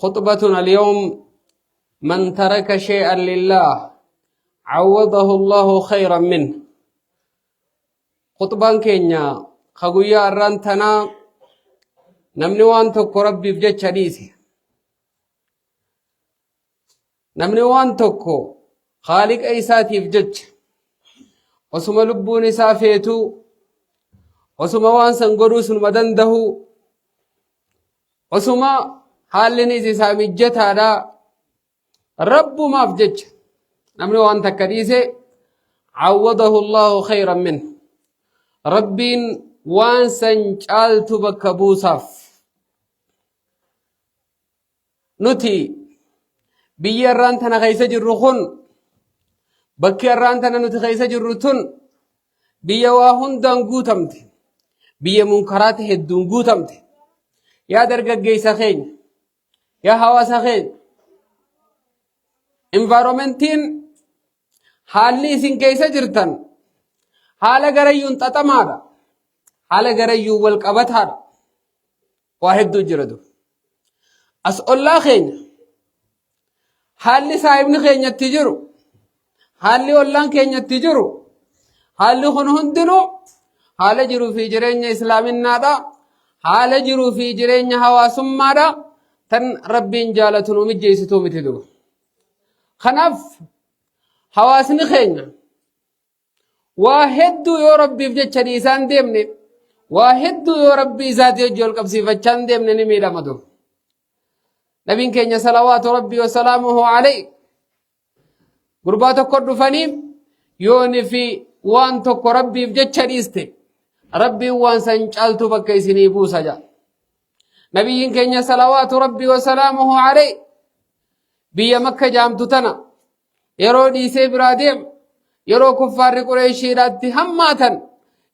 خطبتنا اليوم من ترك شيئا لله عوضه الله خيرا منه. Khuxbaan keenya ka guyyaa har'aan tanaa namni waan tokko Rabbiif jecha dhiise, namni waan tokko Khaaliqa isaatiif jecha osuma lubbuun isaa feetuu, osuma waan san godhuu sunuma dandahu, osuma haallinis isaa mijjataadha, Rabbumaaf jecha namni waan takka dhiise, awwadahu Allahu khayran min, Rabbiin waan san caaltu bakka buusaaf. Nuti biyyi har'aan tana keessa jirru kun, bakki har'aan tana nuti keessa jirru tun biyya waa hundaan guutamte, biyya munkaraata hedduun guutamte. Yaa dargaggeessa keenya, yaa hawaasa keenya, environmentiin haalli isin keessa jirtan haala garayyuun xaxamaadha, haala garayyuun wal qabataadha. Waa hedduu jira dur. As ollaa keenya haalli saahibni keenyatti jiru, haalli ollaan keenyatti jiru, haalli kun hundinuu haala jiruu fi jireenya islaaminnaadha, haala jiruu fi jireenya hawaasummaadha tan Rabbiin jaalatu nu mijjeessituu miti duba. Kanaaf hawaasni keenya waa hedduu yoo Rabbiif jecha dhiisaan deemne, waa hedduu yoo Rabbii isaatii hojii wal qabsiifachaa hin deemne, ni miidhama duba. Nabiin keenya salawaatu Rabbii wasalaamuhu alayhi gurbaa tokko dhufanii, yooni fi waan tokko Rabbiif jecha dhiiste, Rabbiin waan san caaltu bakka isinii buusa jedha. Nabiyyiin keenya salawaatu Rabbii wasalaamuhu alayhi biyya Makka jaamtu tana yeroo dhiisee biraa deemu, yeroo kuffaarri Qureeshiidhaatti hammaatan,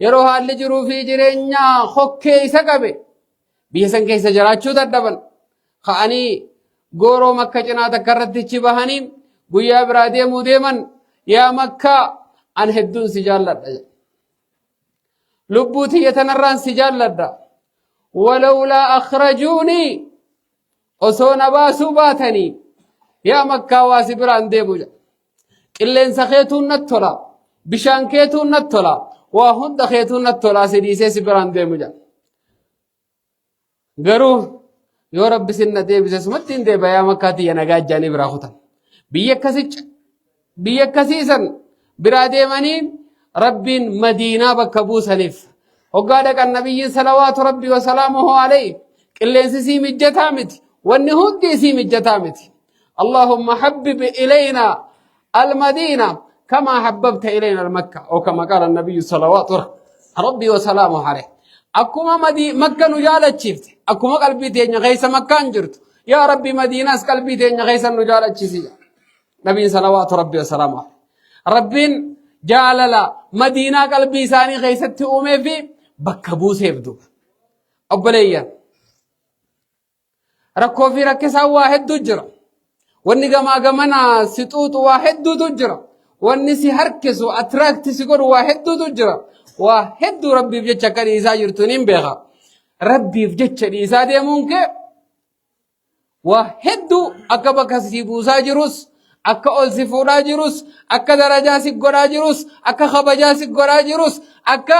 yeroo haalli jiruu fi jireenyaa hokkee isa qabe, biyya san keessa jiraachuu dadhaban, ka'anii gooroo Makka cinaa takka irratti ichi bahanii guyyaa biraa deemuu deeman, "Yaa Makkaa, an hedduun si jaalladha jedhe. Lubbuu tiyya tanarraan si jaalladha. Walawlaa akhrajuunii, osoo na baasuu baatanii, yaa Makkaa waa si biraan deemu jedha. Qilleensa keetuun natti tola, bishaan keetuun natti tola, waa hunda keetuun natti tola, si dhiisee si biraan deemu jedha. Garuu yoo Rabbi sin na deebise sumatti hin deebi'a, yaa Makkaa tiyya nagaa jaanii biraa kutan. Biyya akkasii, biyya akkasiisan biraa deemanii Rabbiin Madiinaa bakka buusaniif. Hoggaa dhaqan nabiyyiin salawaatu Rabbii wasalaamuhu alayhi, qilleensi sii mijjataa miti, wanni hundi sii mijjataa miti. Allahumma habbib ilayna almadiina kama habbabta ilayna almakka, oo kama qaala nabiyyu salawaatu Rabbii wasalaamuhu alayhi. Akkuma Makka nu jaalachiifte, akkuma qalbii teenya keessa Makkaan jirtu, yaa Rabbi Madiinaas qalbii teenya keessa nu jaalachiisi. Nabiin salawaatu Rabbii wasalaamu alayhi. Rabbiin jaalala Madiinaa qalbii isaanii keessatti uumee fi bakka buuseef duuba. Obboleeyyan, rakkoo fi rakkisaan waa hedduu jira. Wanni gamaa gamanaa si xuuxu waa hedduutu jira. Wanni si harkisu, attract si godhu waa hedduutu jira. Waa hedduu Rabbiif jecha akka dhiisaa jirtu niin beeka. Rabbiif jecha dhiisaa deemuun kee waa hedduu akka bakka si buusaa jirus, akka ol si fuudhaa jirus, akka darajaa si godhaa jirus, akka kabajaa si godhaa jirus, akka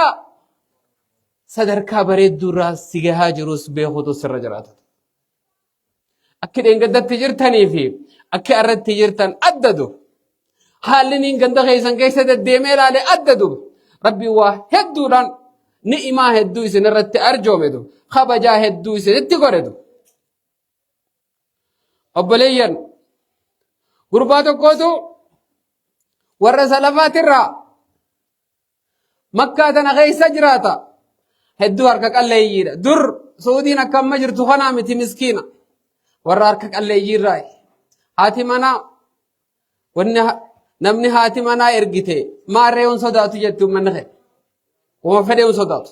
sadarkaa bareedduu irraa si gahaa jirus beekuutu sirra jiraata. Akki dheengaddatti jirtanii fi akki irratti jirtan adda dur. Haalli niin ganda keessan keessa deddeemee ilaale adda dur. Rabbiin waa hedduudhaan ni'imaa hedduu isin irratti arjoome dur. Kabajaa hedduu isinitti godhe dur. Obboleeyyan, gurbaa tokkootu warra salafaatirraa Makkaa tana keessa jiraata. Hedduu harka qalleeyyiidha. Dur Suudiin akka amma jirtu kanaa miti, miskiina. Warra harka qalleeyyiirraa. Haati manaa, wanni namni haati manaa ergite maarree hin sodaatu jetti uummanni kee. Uma fedhee hin sodaatu.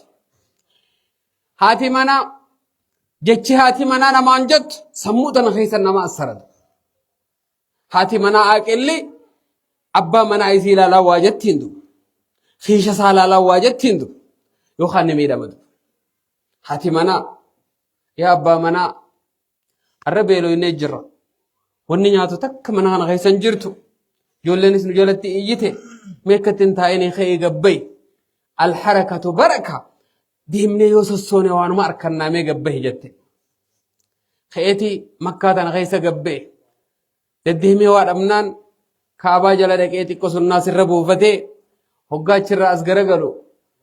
Haati manaa, jechi haati manaa namaan jettu sammuu tana keessa nama assaratu. Haati manaa aqilli abbaa manaa isii ilaalaa waa jettiin duba. Kiisha isaa ilaalaa waa jettiin duba. Yookaan ni miidhama duba. Haati manaa, yaa abbaa manaa, Har'a beeloynee jirra. Wanni nyaatu takka mana kana keessa hin jirtu. Ijoolleenis nu jalatti iyyite. Mee akkatti hin taa'inii ka'ee gabbayi. Alharakatu baraka. Deemnee yoo sossoone waanuma arkannaa mee gabbahi jette. Ka'eeti makkaa tana keessa gabba'e. Deddeemee waa dhabnaan kaabaa jala dhaqee xiqqo sunnaa sirra buufatee hoggaa achirraa as garagalu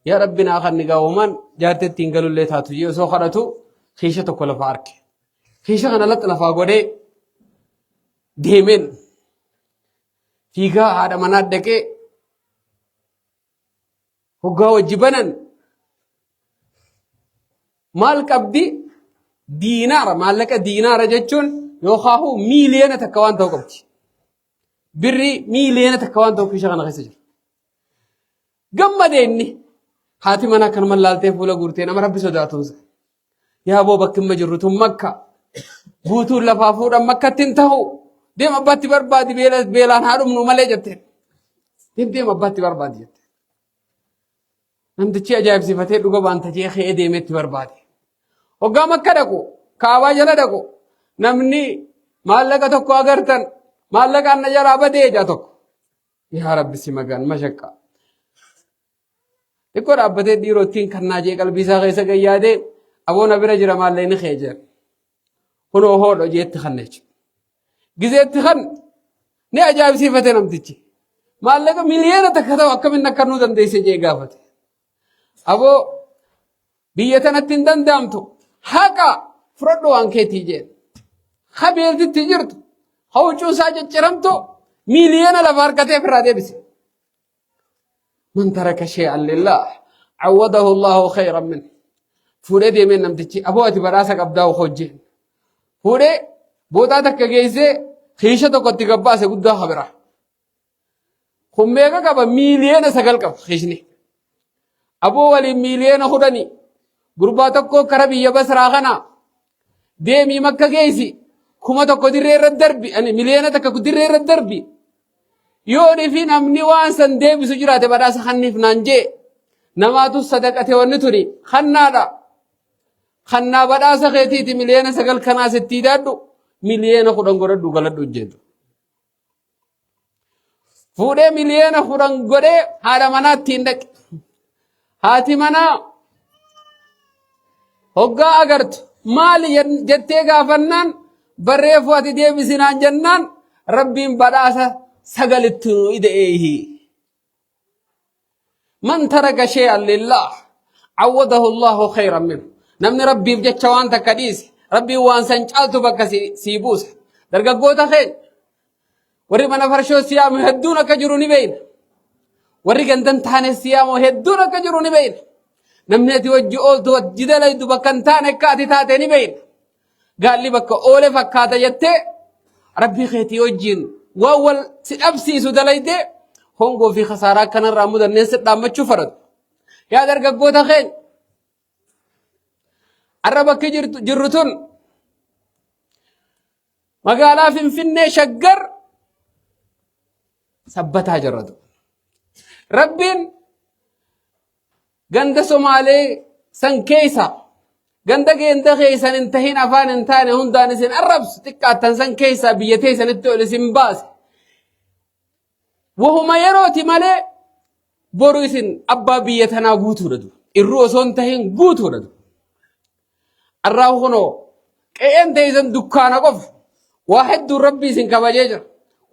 yaa rabbi naa kan gaawwamaan jaartii ittiin galullee taatu jee osoo kadhatu kiisha tokko lafa arke. Kiisha kana laxa lafaa godhee deemeen fiigaa haadha manaa dhaqee hoggaa wajji banan maal qabdi diinaara maallaqa diinaara jechuun yookaan miiliyoona takka waan ta'u qabdi. Birrii miiliyoona takka waan ta'u kiisha kana keessa jira. Gammade inni haati mana akkanuma laaltee fuula guurtee nama rabbi sodaatuunsa. Yaa boo bakki amma jirru tun makka guutuun lafaa fuudhan makkatti hin ta'u deem abbaatti barbaadi beelaan haa dhumnu malee jetteen. Deem deem abbaatti barbaadi jette. Namtichi ajaa'ibsiifatee dhuga baanta jee ka'ee deemee itti barbaade. Hoggaa makka dhaqu kaabaa jala dhaqu namni maallaqa tokko agartan maallaqa anna jalaa badee jaa tokko. Yaa Rabbi si magaan mashaqqa. Xiqqoo dhaabbatee dhiiroo ittiin kannaa jee qalbii isaa keessa gayyaadee aboo na bira jira maallaqni kee jee. Kunoo hoodho jeetti kanna jechuudha. Gizeetti kan ni ajaa'ibsiifate namtichi. Maallaqa miliyoona takka ta'u akkamiin akka nuu dandeesse jee gaafate. Aboo biyya tanatti hin danda'amtu haqa fudhadhu waan keetii jeen. Ha beeltitti jirtu ha huccuu isaa cicciramtu miliyoona lafa harkatee ofirraa deebise. Man taraka shay'an lillah awwadahu Allahu khayran min. Fuudhee deemee namtichi aboo ati badhaasa qabdaa hojjeen. Fuudhee bootaa takka geessee kiisha tokko itti gabbaase guddaa habira. Kun meeqa qaba? 9 miiliyoona qaba kiishni. Aboo waliin 10 miiliyoona gurbaa tokko kara biyya Basraa kana deemii makka geessi 1000 dirree irra darbi ani 1 miiliyoona dirree irra darbi. Yoonii fi namni waan san deebisu jiraate badhaasa kanniif naan jee namaatu sadaqate wanni tuni kannaadha. Kannaa badhaasa keetiiti 9 miiliyoona kanaa sitti hidhaadhu 10 miiliyoona godhadhu galadhu jedhu. Fuudhee 10 miiliyoona godhee haadha manaatti hin dhaqe. Haati manaa hoggaa agartu maali jettee gaafannaan barreeffu ati deebisinaan jennaan rabbiin badhaasa sagalitti nu ida'eehi. Man taraka shay'an lillah awwadahu Allahu khayran minhu. Namni rabbiif jecha waan takka dhiise rabbiin waan san caaltu bakka sii buusa. Dargaggoota keenya warri mana farshoo siyaamu hedduun akka jiru ni beeyna. Warri gandan taane siyaamu hedduun akka jiru ni beeyna. Namni ati wajji ooltu wajji dalaydu bakka hin taane akka ati taate ni beeyna. Gaalli bakka oole fakkaata jettee rabbii keetii wajjin waan wal si dhabsiisu dalaydee hongoo fi khasaaraa akkanarraa mudanneen si dhaammachuu fadhatu. Yaa dargaggoota keenya har'a bakki jirru tun magaalaa Finfinnee Shaggar sabbataa jirratu. Rabbiin ganda Somaalee san keessa ganda geenda keessan hin tahin afaan hin taane hundaan isin arrabsu xiqqaattan san keessa biyya teessanitti ol isin baase. Wahuma yerooti malee boru isin abbaa biyya tanaa guutuudha du. Irruu osoo hin tahin guutuudha du. Arraa kunoo qe'een teessan dukkaana qofa. Waa hedduu rabbi isin kabajee jira.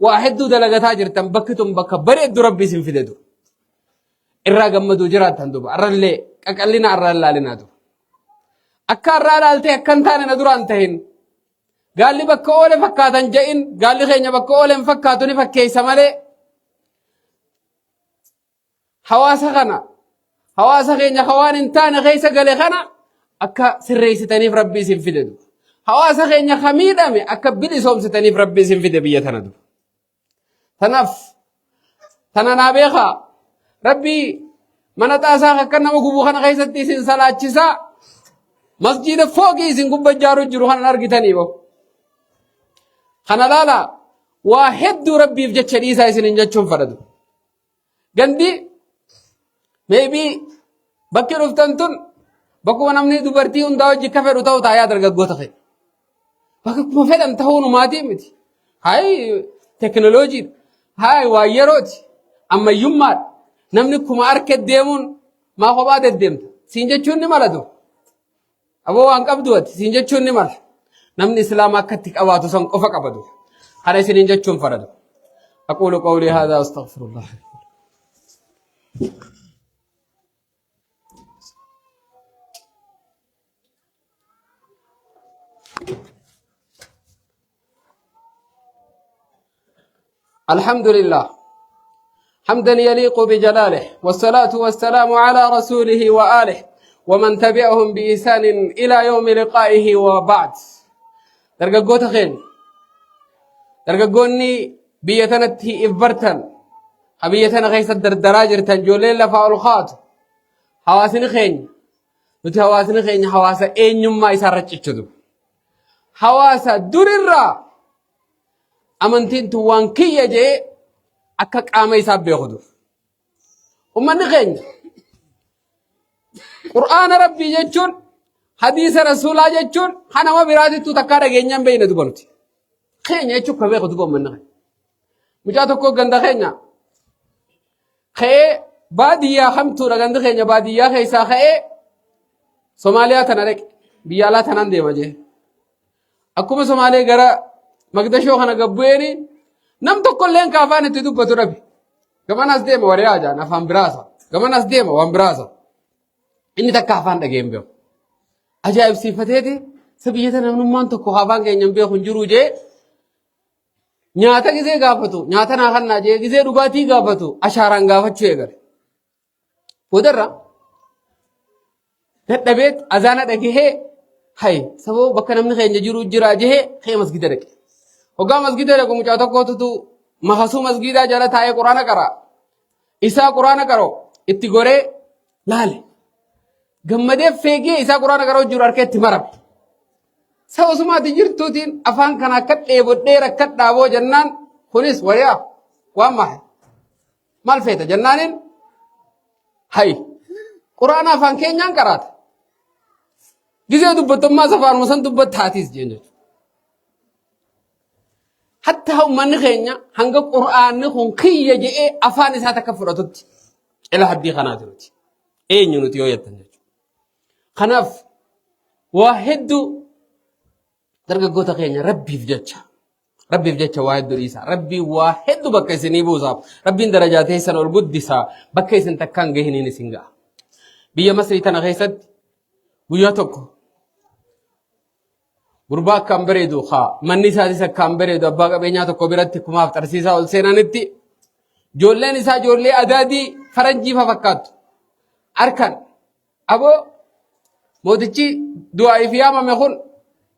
Waa hedduu dalagataa jirtan bakki tun bakka bareeddu rabbi isin fide du. Irraa gammaduu jiraattan duba. Arrallee qaqallina arraa ilaalinaa duba. Akka arraa ilaaltee akka hin taane na duraan tahin. Gaalli bakka oole fakkaatan je'in gaalli keenya bakka oole hin fakkaatu ni fakkeessa malee. Hawaasa kana hawaasa keenya ka waan hin taane keessa gale kana akka sirreessitaniif rabbi isin fide duba. Hawaasa keenya ka miidhame akka bilisoomsitaniif rabbi isin fide biyya tana duba. Tanaaf tana naa beekaa rabbi mana xaasaa akka nama gubu kana keessatti isin salaachisaa masjiida fooqii isin gubba ijaaru jiru kanan argitanii bo. Kana laala waa hedduu rabbiif jecha dhiisaa isinin jechuun fadhatu. Gandi maybe bakki dhuftan tun bakkuma namni dubartii hundaa hojii akka fedhu ta'u taayaa dargaggoota keenya. Bakka kuma fedhan ta'uu numaatii miti. Hayi teknooloojiidha. Hayi waa yerooti. Ammayyummaadha. Namni kuma harka deemuun maa kophaa deddeemta. Siin jechuun ni mala dur. Aboo waan qabdu ati siin jechuun ni mala. Namni islaama akka itti qabaatu san qofa qabatu. Kana isiniin jechuun faradu. أقول قولي هذا أستغفر الله. الحمد لله حمدا يليق بجلاله، والصلاة والسلام على رسوله وآله ومن تبعهم بإحسان إلى يوم لقائه، وبعد. Dargaggoota keenya, dargaggoonni biyya tanatti if bartan, ha biyya tana keessa dardaraa jirtan, ijoolleen lafaa ol kaatu, hawaasni keenya, nuti hawaasni keenya hawaasa eenyummaa isaarra cichutu, hawaasa durirraa amantiin tun waan kiyya jee akka qaama isaa beekutu. Ummanni keenya Qur'aana Rabbii jechuun, hadiisa Rasuulaa jechuun kan nama biraatittuu takkaa dhageenyaan beeyna duba nuti. Keenya jechuun ka beeku duba ummanni keenya. Mucaa tokko ganda keenya ka'ee, baadiyyaa hamtuudha gandi keenya, baadiyyaa keessaa ka'ee Somaaliyaa tana dhaqe, biyya alaa tanaan deema jee. Akkuma Somaalee gara Magdashoo kana gabbu'eeni nam tokko illee ka afaan itti dubbatu dhabe. Gamanas deema wariyaa jaan afaan biraasa. Gamanas deema waan biraasa. Inni takka afaan dhagee hin beeku. Ajaa'ibsiifateeti isa biyya tana namnummaan tokko afaan keenya hin beeku hin jiru jee, nyaata gizee gaafatu nyaata naa kannaa jee, gizee dhugaatii gaafatu ashaaraan gaafachuu eegale. Boodarra dadhabeet azaana dhagahee, hay sababa bakka namni keenya jiru jira jehee ka'ee masgida dhaqe. Hoggaa masgida dhaqu mucaa tokkootutu makasuu masgidaa jala taa'ee quraana qara. Isaa quraana qara'u itti goree laale. Gammadee feegee isaa quraana qara'u jiru harka itti marame. Saba sumaati jirtuutiin afaan kana akka dheebodhee rakkadhaaboo jennaan, kunis wariyaa waan mahe maal feeta jennaaniin, hay quraana afaan keenyaan qaraata. Gizee dubbattummaa afaanuma san dubbattaatiis jeen jechuudha. Hatta uummanni keenya hanga quraanni kun kiyya je'ee afaan isaa takka fudhatutti cila haddii kanaati nuti. Eenyu nuti yoo jettan jechuudha. Kanaaf waa hedduu dargaggoota keenya rabbiif jecha waa hedduu dhiisa. Rabbiin waa hedduu bakka isinii buusa. Rabbiin darajaa teessan ol guddisa. Bakka isin takkaan gahiniin isin ga'a. Biyya Masrii tana keessatti guyyaa tokko gurbaa akkaan bareedu, haa manni isaatis akkaan bareedu, abbaa qabeenyaa tokko biratti kumaaf xarsiisaa ol seenanitti, ijoolleen isaa ijoollee adaadii faranjii fa fakkaattu harkan, aboo mootichi du'aa'iif yaamame kun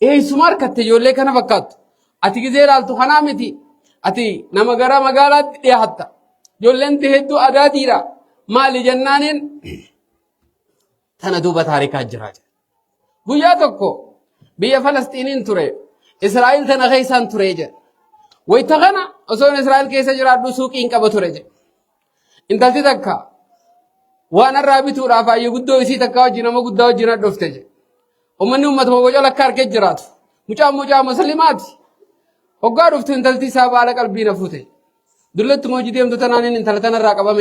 eessuma harkatte ijoollee kana fakkaattu? Ati gizee ilaaltu kanaa miti, ati nama gara magaalaatti dhiyaatta, ijoolleen hedduu adaadiidha, maali jennaaniin, tana duuba taarikaa jira. Guyyaa tokko biyya Falasxiiniin ture, Israa'el tana keessaan ture jedha. Wayita kana osoon Israa'el keessa jiraadhu suuqiin qaba ture jedha. Intalti takka waan irraa bituudhaaf ayyi guddoo isii takka wajjin nama guddaa wajjin dhufte jedha. Uummanni uummatuma boca lakka harkee jiraatu. Mucaan mucaa musliimaati. Hoggaa dhuftu intalti isaa baala qalbii na fuute. Dullattuma hojii deemtu tanaan intala tanarraa qabame.